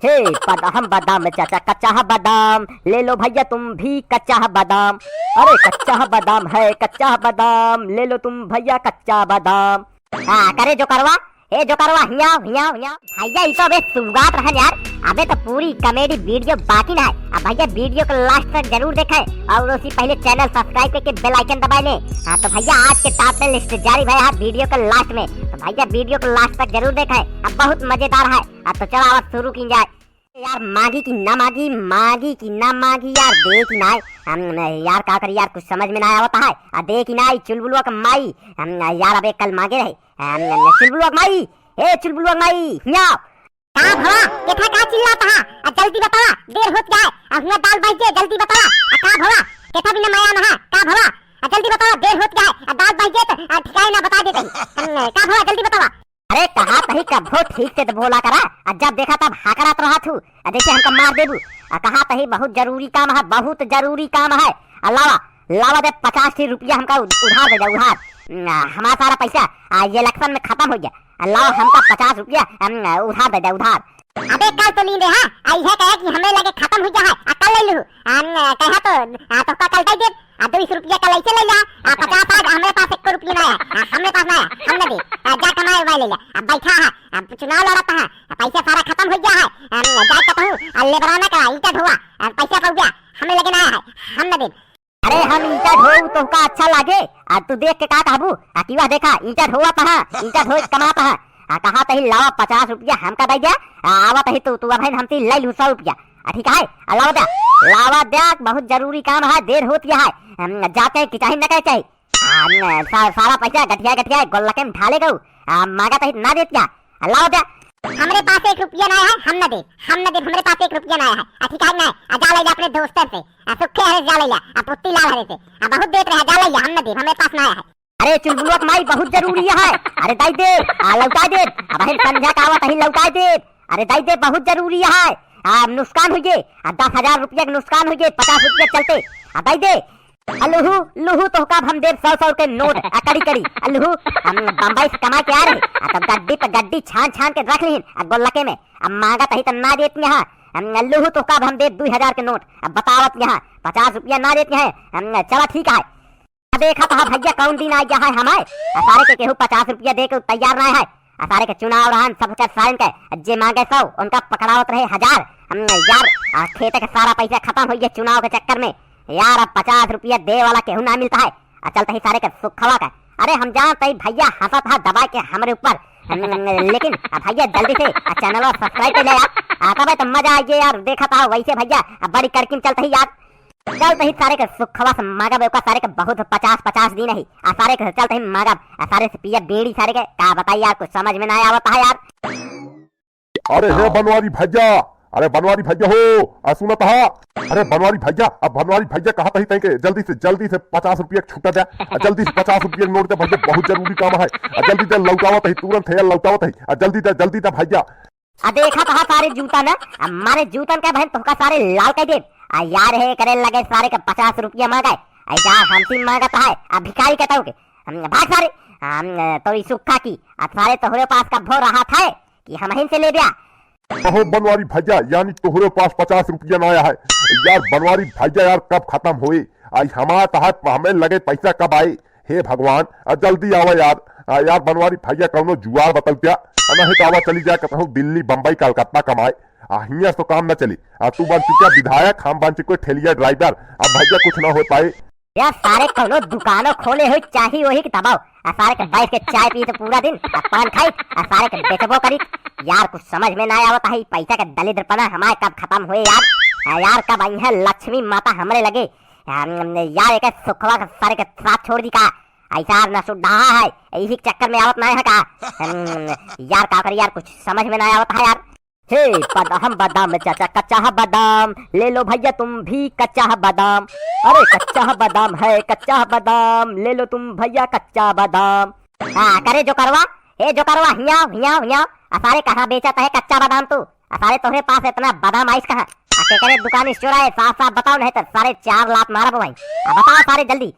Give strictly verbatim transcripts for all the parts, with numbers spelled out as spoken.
हे बादाम, बादाम चाचा, कच्चा है बादाम, ले लो भैया तुम भी कच्चा है बादाम। अरे कच्चा है बादाम है, कच्चा है बादाम, ले लो तुम भैया कच्चा बादाम। हाँ, करे जोकरवा, ए जोकरवा, हियाव, हियाव, हियाव। भैया, ई तो अबे शुरुआत रहन यार, अबे तो पूरी comedy video बाकी ना है। अब भैया, video को last तक जरूर देखें और उससे पहले channel subscribe करके bell icon दबाए लें। हाँ, तो भैया, आज के top ten list जारी भा है video के last में, तो भैया, video को last तक जरूर देखें, अब बहुत मजेदार है। अब तो चला, अब शुरू की जाए। यार, मागी कि ना मागी, मागी कि ना मागी, यार, दे कि ना। हम, यार, का करी यार, कुछ समझ में ना आवत है। आ, दे कि ना, ई चुलबुलवा का माई। हम, यार, अबे कल मागे रहे। हम, चुलबुलवा का माई, ए, चुलबुलवा का माई, हियाव। का भवा, केथा का चिल्लात हा? आ, जल्दी बतावा, देर होत जाए। आ, हुआ दाल बहिजे, जल्दी बतावा। आ, का भवा, केथा बिना माया ना हा? का भवा, आ, जल्दी बतावा, देर होत जाए। आ, दाल बहिजे त, आ, ठिकाए ना बता देते ही। हम, का भवा, जल्दी बतावा। अरे कहा तही कभो ठीक से तो बोला करा, आ जब देखा तब हाकरात रहत हू, आ जैसे हमका मार देबू। आ कहा तही बहुत जरूरी काम है, बहुत जरूरी काम है। आ लावा, लावा दे पचास ठी रुपया हमका उ-, उधार दे दे, उधार। न, हमार सारा पैसा, आ, ये election में खत्म हो गया। आ लावा हमका पचास रुपया, हम, उधार दे दे, उधार। अबे कल तो नींद है, आ इहे कहे कि हमरे लगे खत्म हो गया है, आ कल ले लू। हम, कहे तो, आ, तोहका कल दे दे। आ, दो सौ रुपया का लइसे ले ला, आ, पचास आज हमरे पास एको रुपया ना है, आ, हमरे पास ना है, हम ना दे, आ, जा कमाए उमाए ले ला, आ, बैठा है, आ, चुनाव लड़त है, आ, पैसा सारा खत्म हो गया है, आ, जाए तो कहूँ, आ, लेबराना का ईंटा ढोआ, आ, पैसा पड़ गया, हमें लगे ना है, हम ना दे। अरे हम ईंटा ढोऊ तोहका अच्छा लागे, आ, तू देख के का कहबू, आ, कि वह देखा, ईंटा ढोआ पहा, ईंटा ढोए कमा पहा, आ, कहा तही लावा पचास रुपया हमका दे दे, आ, आवा तही तू, तू अबहिन हमसे ले लू सौ रुपया, आ, ठीक है, आ, लावा दे, लावा दे, बहुत जरूरी काम है, देर होत गया है, हम जाते हैं, किचाही न करे चाही। आ, न, सा-, सारा पैसा गठिया गठिया गोल्लके में ढाले गऊ। आ, मांगा तही ना देत क्या? आ, लाओ दे। हमरे पास एक रुपया ना है, हम ना दे, हम ना दे, हमरे पास एक रुपया ना है। आ, ठीक है ना, आ, जा ले जा अपने दोस्तन से। आ, सुखे हरे से जा ले जा, आ, पुत्ती लाल हरे से। आ, बहुत देत रहे, जा ले जा, हम ना दे, हमरे पास ना है। अरे चुलबुलवा के माई बहुत जरूरी है। अरे दई दे, आ, लौटा दे। अबहिन संझा का आवत ही लौटा दे। अरे दई दे बहुत जरूरी है। आ, नुकसान हो गए, आ, दस हजार रुपया के नुकसान हो गए, पचास रुपया चलते। आ, दई दे। आ लुहू, लुहू तोहका अब हम देब सौ सौ के नोट, आ कड़ी कड़ी। आ लुहू, हम बम्बई से कमा के आ रहे, आ तब गड्डी पे गड्डी छान छान के रख लीन, आ गोल्लके में, आ मांगा तही त ना देत यहाँ, हम लुहू तोहका अब हम देब दुई हजार के नोट, अब बतावत यहाँ, पचास रुपया ना देत यहाँ, हम चला ठीक है। आ देखा तहा भैया कौन दिन आ गया है हमारे, आ सारे के केहू पचास रुपया दे के तैयार ना है, आ सारे के चुनाव रहन, सबके साइन के, जे मांगे सौ, उनका पकड़ावत रहे हजार। हम यार, आ खेत के सारा पैसा खत्म हो गया चुनाव के चक्कर में। यार, अब पचास रुपया दे वाला केहू ना मिलता है। आ चलते ही सारे के सुखवा का। अरे हम जानते ही भैया हंसत है दबा के हमरे ऊपर। हम, लेकिन आ भैया जल्दी से आ चैनल subscribe कर ले यार। आ तबे तो मजा आ गया यार, देखा था वैसे भैया, आ बड़ी कड़किन चलते ही यार। चल तही सारे के सुखवा से मांगब, ओका सारे के बहुत पचास पचास दिन ही। आ सारे के चल तही मांगब, आ सारे से पिया बीड़ी सारे के, का बताई यार, कुछ समझ में ना आवत है यार। अरे हे बनवारी भैया, अरे बनवारी भैया हो, आ सुनत हा? अरे बनवारी भैया, अब बनवारी भैया कहा तही तैके जल्दी से, जल्दी से पचास रुपया के छुट्टा दे, आ जल्दी से पचास रुपया के नोट दे भैया, बहुत जरूरी काम है। आ जल्दी दे, लौटावत ही तुरंत है, लौटावत ही, आ जल्दी दे, जल्दी दे भैया। आ देखा तहा सारे जूता ना, आ मारे जूतन का बहन तोहका सारे लाल कर दे। आ यार हे करे लगे सारे का पचास रुपया मांगा है। आ यार हमसे मांगत है, आ भिखारी कहता हूँ के। हम भाग सारे, हम तोरी सुक्खा की, आ सारे तोहरे पास का भो रहा था कि हम ही से ले दिया। कहो बनवारी भैया, यानी तोहरे पास पचास रुपया ना आया है। यार बनवारी भैया यार कब खत्म होए? आई हमार तहार हमें लगे पैसा कब आए? हे भगवान, आ जल्दी आवा यार। आ यार बनवारी भैया कौनो जुआर बतल क्या? आ नहीं तो आवा चली जाए कहूँ दिल्ली, बम्बई, कलकत्ता कमाए। आ हियाँ से तो काम न चली। आ तू बन चुका विधायक, हम बन चुके ठेलिया ड्राइवर। अब भैया कुछ ना हो पाए। यार सारे कौनो दुकानो खोले हो चाही वही के दबाओ। आ सारे के बैठ के चाय पी तो पूरा दिन, आ पान खाई, आ सारे के बेचबो करी। यार कुछ समझ में ना आवत है, पैसा के दलिद्रपना हमारे कब खत्म हुए यार। आ यार कब आई है लक्ष्मी माता हमरे लगे। हम, यार, एक सुखवा के सारे के साथ छोड़ दी का? ऐसा यार न सुधार है, यही चक्कर में आवत ना है का? हम, यार, का करी यार, कुछ समझ में ना आवत है यार। हे बादाम, बादाम चाचा, कच्चा है बादाम, ले लो भैया तुम भी कच्चा है बादाम। अरे कच्चा है बादाम है, कच्चा है बादाम, ले लो तुम भैया कच्चा बादाम। हाँ, करे जोकरवा, हे जोकरवा, हियाव, हियाव, हियाव। आ सारे कहाँ बेचत है कच्चा बादाम तू? आ सारे तोहरे पास इतना बादाम आइस कहाँ? आ केकरे दुकान स्टोर है, साफ साफ बताओ, नहीं तो सारे चार लात मारब भाई। आ बताओ सारे जल्दी।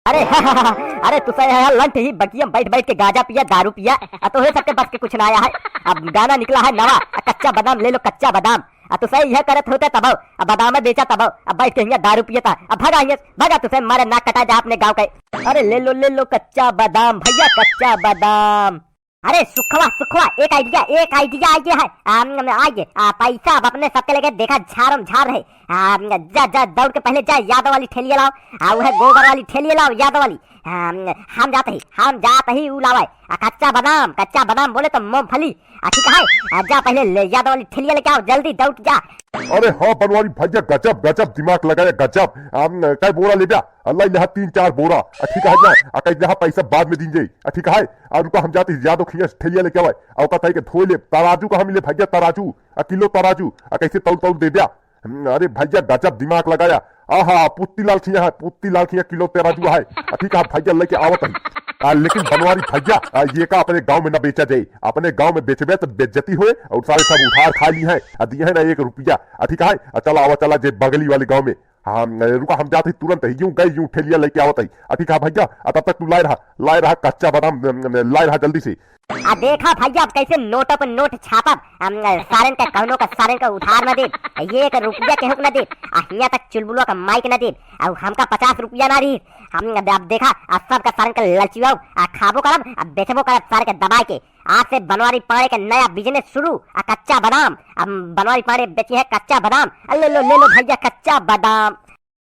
अरे, अरे, तू सही है, लंठ ही बगिया में बैठ बैठ के गांजा पिया, दारू पिया, आ तोहे सबके बस के कुछ ना आया है। अब गाना निकला है नवा, आ कच्चा बादाम ले लो, कच्चा बादाम। आ तू सही यह करत होते तब, अब बादाम बेचा तब, अब बैठ के हियां दारू पियता, अब भगा हियां, भगा तू सही मारे नाक कटा जा अपने गांव के। अरे ले लो, ले लो कच्चा बादाम भैया, कच्चा बादाम। अरे सुखवा, सुखवा, एक idea, एक idea आइए है। आ, म, आइए, आ, पैसा अब अपने सबके लगे देखा झारम झार रहे। आ, म, जा, जा, दौड़ के पहले जा, यादव वाली ठेलिया लाओ। आ, वह गोबर वाली ठेलिया लाओ, यादव वाली। आ, म, हम जात ही, हम जात ही ऊ लावे। आ, कच्चा बादाम, कच्चा बादाम बोले तो मूंगफली। आ, ठीक है, आ, जा पहले ले, यादव वाली ठेलिया लेके आओ, जल्दी दौड़ जा। अरे हाँ बनवारी भैया, गजब, गजब दिमाग लगाया, गजब। आ, म, कै बोरा ले जा? अल्लाह, यहाँ तीन चार बोरा। आ, ठीक है ना? आ, कह, यहाँ पैसा बाद में दीन जाई। आ, ठीक है? आ, रुका, हम जाते ही यादव खिया से ठेलिया लेके आवे। आ, ओका ताई के धोए ले, तराजू कहाँ मिले भैया, तराजू? आ, किलो तराजू। आ, कैसे तौल तौल दे दिया। हम्म, अरे भैया, गजब दिमाग लगाया। आहा, पुत्ती लाल खिया है, पुत्ती लाल खिया किलो तराजू है। आ, ठीक है, भैया लेके आवत ही। आ, लेकिन बनवारी भैया, आ, ये का अपने गांव में ना बेचा जाए। अपने गांव में बेचबे तो बेइज्जती होए और सारे सब उधार खा ली हैं। आ, दिए है ना एक रुपया। आ, ठीक है? आ, चला आवा, चला जे बगली वाले गांव में। हाँ, रुका, हम जात ही तुरंत ही, यूं गए, यूं ठेलिया लेके आवत ही। आ, ठीक है भैया, आ, तब तक तू लाए रहा, लाए रहा कच्चा बादाम, न, न, लाए रहा जल्दी से। आ देखा भैया, अब कैसे नोट पर नोट छापब। हम, सारन का, कौनो का, सारन का उधार न देब, ये एक रुपया केहू के न देब। आ हियां तक चुलबुलवा का माइक न देब। आ हमका पचास रुपया ना रही, हम अब, अब देखा, आ सबका सारन का ललचियाओ, आ खाबो करब, आ बेचबो करब सारे के दबाए के। आज से बनवारी पांड़े के नया business शुरू, आ कच्चा बादाम। अब बनवारी पांड़े बेची है कच्चा बादाम। आ ले लो, ले लो भैया कच्चा बादाम।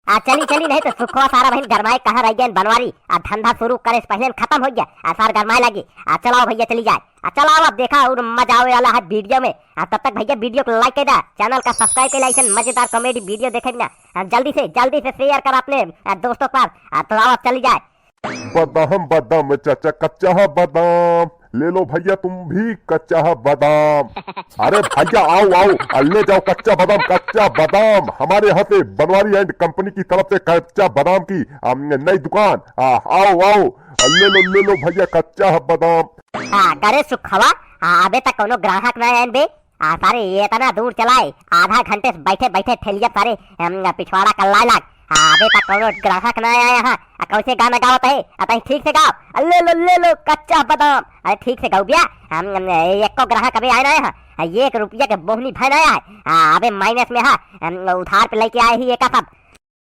आ चली, चली, नहीं तो सुखवा सारा बहिन गरमाए कहाँ रह गए बनवारी। आ धंधा शुरू करे से पहले खत्म हो गया, आ सार गरमाए लगी। आ चलाओ भैया चली जाए। आ चलाओ, अब देखा और मजा आवे वाला है video में। आ तब तक भैया video को like कर दा, channel का subscribe कर ला, ऐसे मजेदार comedy video देखे बिना। आ जल्दी से, जल्दी से share कर अपने, आ, दोस्तों पर। आ तो आओ अब चली जाए। बादाम, बादाम चाचा, कच्चा है बादाम, ले लो भैया तुम भी कच्चा है बादाम। अरे भैया, आओ, आओ, आ, ले जाओ कच्चा बादाम, कच्चा बादाम हमारे यहाँ से बनवारी and company की तरफ से कच्चा बादाम की, आ, नई दुकान। आ, आओ, आओ, आ, ले लो, ले लो भैया, कच्चा है बादाम। हाँ, करे सुखवा, हाँ, अबे तक कोनो ग्राहक ना आए बे। आ, सारे ये इतना दूर चलाए, आधा घंटे से बैठे बैठे ठेलिया सारे, हम, पिछवाड़ा कल्लाए लाग। आ, अबे तक कोनो ग्राहक ना आया है। आ, कैसे गाना गावत है? आ, तहीं ठीक से गाओ। आ, ले लो, ले लो, कच्चा बादाम। अरे ठीक से गाओ भैया। हम, हम, एको ग्राहक अबे आए ना है। आ, ये एक रुपया के बोहनी भय ना आए। आ, अबे minus में है। हम, उधार पे लेके आए ही एका सब।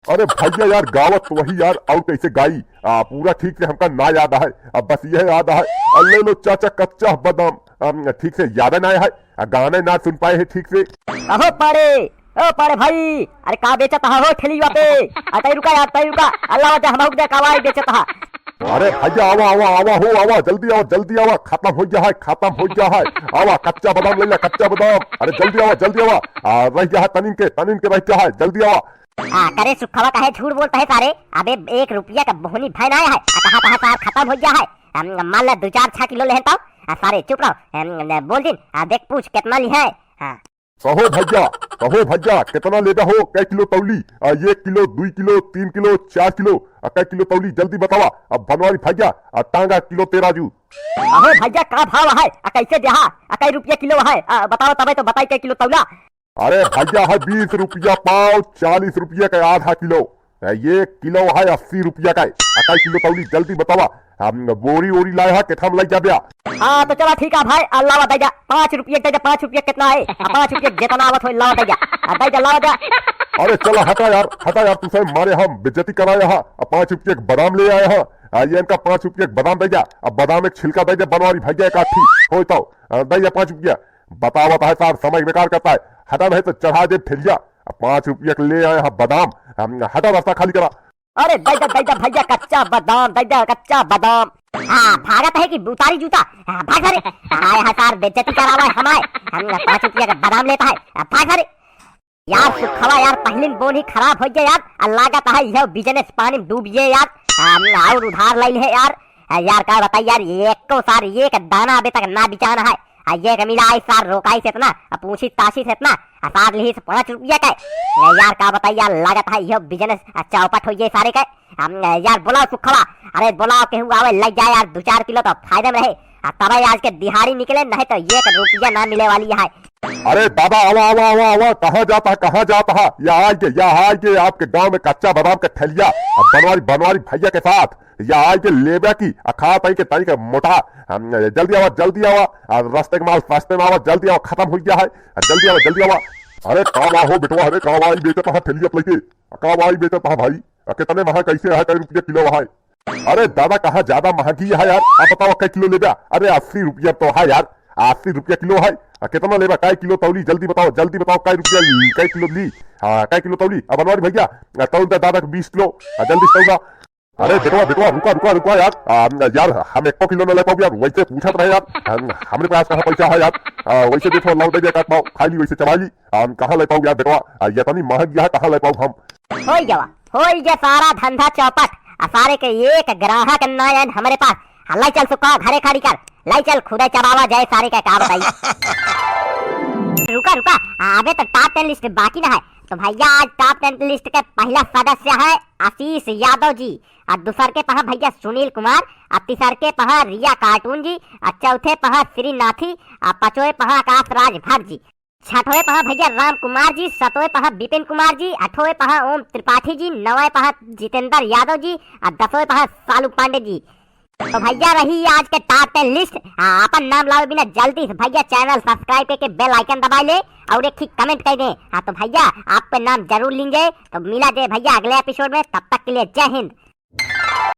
अरे भैया यार, गावत तो वही यार, और कैसे गाई? आ, पूरा ठीक से हमका ना याद है, अब बस यह याद है। आ, ले लो चाचा कच्चा बादाम, हम, ठीक से याद ना है, आ, गाने ना सुन पाए हैं ठीक से। अहो पाड़े, ओ पाड़े भाई, अरे का बेचत हा हो ठेलिया पे? आ, तई रुका यार, तई रुका, अल्लाह वजह हम दे कवाई बेचत हा। अरे भैया, आवा, आवा, आवा हो, आवा, जल्दी आवा, जल्दी आवा, खत्म हो गया है, खत्म हो गया है। आवा, कच्चा बादाम ले ले, कच्चा बादाम। अरे जल्दी आवा, जल्दी आवा। आ, रह गया है तनिन के, तनिन के रह गया है, जल्दी आवा। आ, करे सुखवा काहे झूठ बोलत है सारे? अबे एक रुपया का बोहनी भय ना है। आ, कहा, कहा सार खत्म हो गया है। हम, मान ले दो चार छह किलो लेहन तो। आ, सारे चुप रहो। हम, बोल दिन। आ, देख पूछ कितना ली है। हाँ। कहो भैया, कहो भैया, कितना लेबे हो? कै किलो तौली? आ, एक किलो, दुई किलो, तीन किलो, चार किलो। आ, कै किलो तौली? जल्दी बतावा। अब बनवारी भैया, आ, टांगा किलो तेराजू। अहो भैया, का भाव है? आ, कैसे देहा? आ, कै रुपया किलो है? आ, बताओ तबे तो बताई कै किलो तौला। अरे भैया, है बीस रुपया पाव, चालीस रुपया का आधा किलो। आ, ये किलो है अस्सी रुपया का। आ, कै किलो तौली? जल्दी बतावा। हम बोरी ओरी लाए हा, केथा में लग जाब्या? हाँ, तो चला ठीक है भाई, आ, लावा दे जा, पाँच रुपया दे जा, पाँच रुपया कितना है? आ, पाँच रुपया जितना आवत हो, लावा दे जा, आ, दे जा, लावा जा। अरे चला हटा यार, हटा यार, तू सब मारे हम बेइज्जती कराया हा, आ, पाँच रुपया के बादाम ले आया हा, आ, ये इनका पाँच रुपया के बादाम दे जा, अब बादाम एक छिलका दे जा, बनवारी भैया एक आठी, होय तो, आ, दे जा पाँच रुपया। बतावत है सार, समय बेकार करता है। हटा नहीं तो चढ़ा दे ठेलिया। अब पाँच रुपया के ले आए हैं बादाम। हम, हटा रास्ता खाली करा। अरे दै दा, दै दा भैया कच्चा बादाम, दै दा कच्चा बादाम। हाँ, भागत है कि उतारी जूता। हाँ, भाग सारे। हाँ, यहाँ सार बेइज्जती करावा है हमारे। हम पाँच रुपया का बादाम लेता है। हाँ, भाग सारे। यार सुखवा यार, पहली बोन ही खराब हो गया यार। आ लागत है यह business पानी में डूब गया यार। हम और उधार ले है यार। आ, यार, का बताई यार, एको सार एक दाना अबे तक ना बिचाना है। आ, ये कमीला आई सार रोकाई से इतना, आ, पूछी ताशी से इतना, आ, सार लिही से पाँच रुपया का। आ, यार, का बताई यार, लागत है, यो business, आ, चौपट हो गई सारे का। हम, आ, यार, बोलाओ सुखवा, अरे, बोलाओ, केहू आवे, लग जाए यार, दो चार किलो तो फायदे में रहे। आ, तबे आज के दिहाड़ी निकले, नहीं तो एक रुपया ना मिले वाली है। अरे दादा, आवा, आवा, आवा, आवा, कहाँ जाता है, कहाँ जाता है? या आइए, या आइए, आपके गांव में कच्चा बादाम का ठेलिया, अब बनवारी, बनवारी भैया के साथ। या आइ के लेबा की, आ खा ताई के ताई के मोटा। हम, जल्दी आवा, जल्दी आवा, आ रस्ते के माल सस्ते में आवा, जल्दी आवा, खतम होइ गया है, आ जल्दी आवा, जल्दी आवा। अरे का बा हो बेटवा, अरे का बा ई बेचत हा ठेलिया पे लेके, आ का बा ई बेचत हा भाई, आ कितने महा कैसे है, कै रुपया किलो है? अरे दादा, कहाँ ज्यादा महंगी है यार, आप बताओ कै किलो लेबा? अरे अस्सी रुपया तो है यार, अस्सी रुपया किलो है। आ कितना लेबा, कै किलो तौली, जल्दी बताओ, जल्दी बताओ, कै रुपया ली, कै किलो ली? हाँ, कै किलो तौली? अब बनवारी भैया, आ, तौल दे दादा के बीस किलो, आ, जल्दी से तौला। अरे बेटवा, बेटवा, रुका, रुका, रुका यार। आ, यार, हम एको किलो न ले पाउब यार, वैसे पूछत रहे यार। हम, हमरे पास कहाँ पैसा है यार? आ, वैसे देखो, लाओ दे दे, काट पाओ, खा ली, वैसे चबा ली। आ, हम कहाँ ले पाउब यार बेटवा? आ, ये इतनी महंगी है, कहाँ ले पाउब हम? होई गवा, होई गया सारा धंधा चौपट। आ सारे के एक ग्राहक ना आयन हमरे पास। आ, लाई चल सुक्का घरे खाड़ी कर, लाई चल खुदे चबावा जाए सारे के का बताई। रुका, रुका, आ, अबे तो top ten list बाकी ना है। तो भैया, आज top ten list के पहला सदस्य है आशीष यादव जी। आ दूसर के पहा भैया सुनील कुमार, आ तीसर के पहा रिया कार्टून जी, आ चौथे पहा श्रीनाथी, आ पांचवे पहा आकाश राज भट्ट जी, छठवे पहा भैया राम कुमार जी, सतवे पहा विपिन कुमार जी, अठवे पहा ओम त्रिपाठी जी, नवे पहा जितेंद्र यादव जी, आ दसवे पहा सालू पांडे जी। तो भैया, रही आज के top ten list। आ, आपन नाम लावे बिना जल्दी से भैया channel subscribe करके bell icon दबाइ ले और एक ही comment कर दे। हाँ तो भैया, आपके नाम जरूर लीन जाए। तो मिला जाए भैया अगले episode में, तब तक के लिए जय हिंद।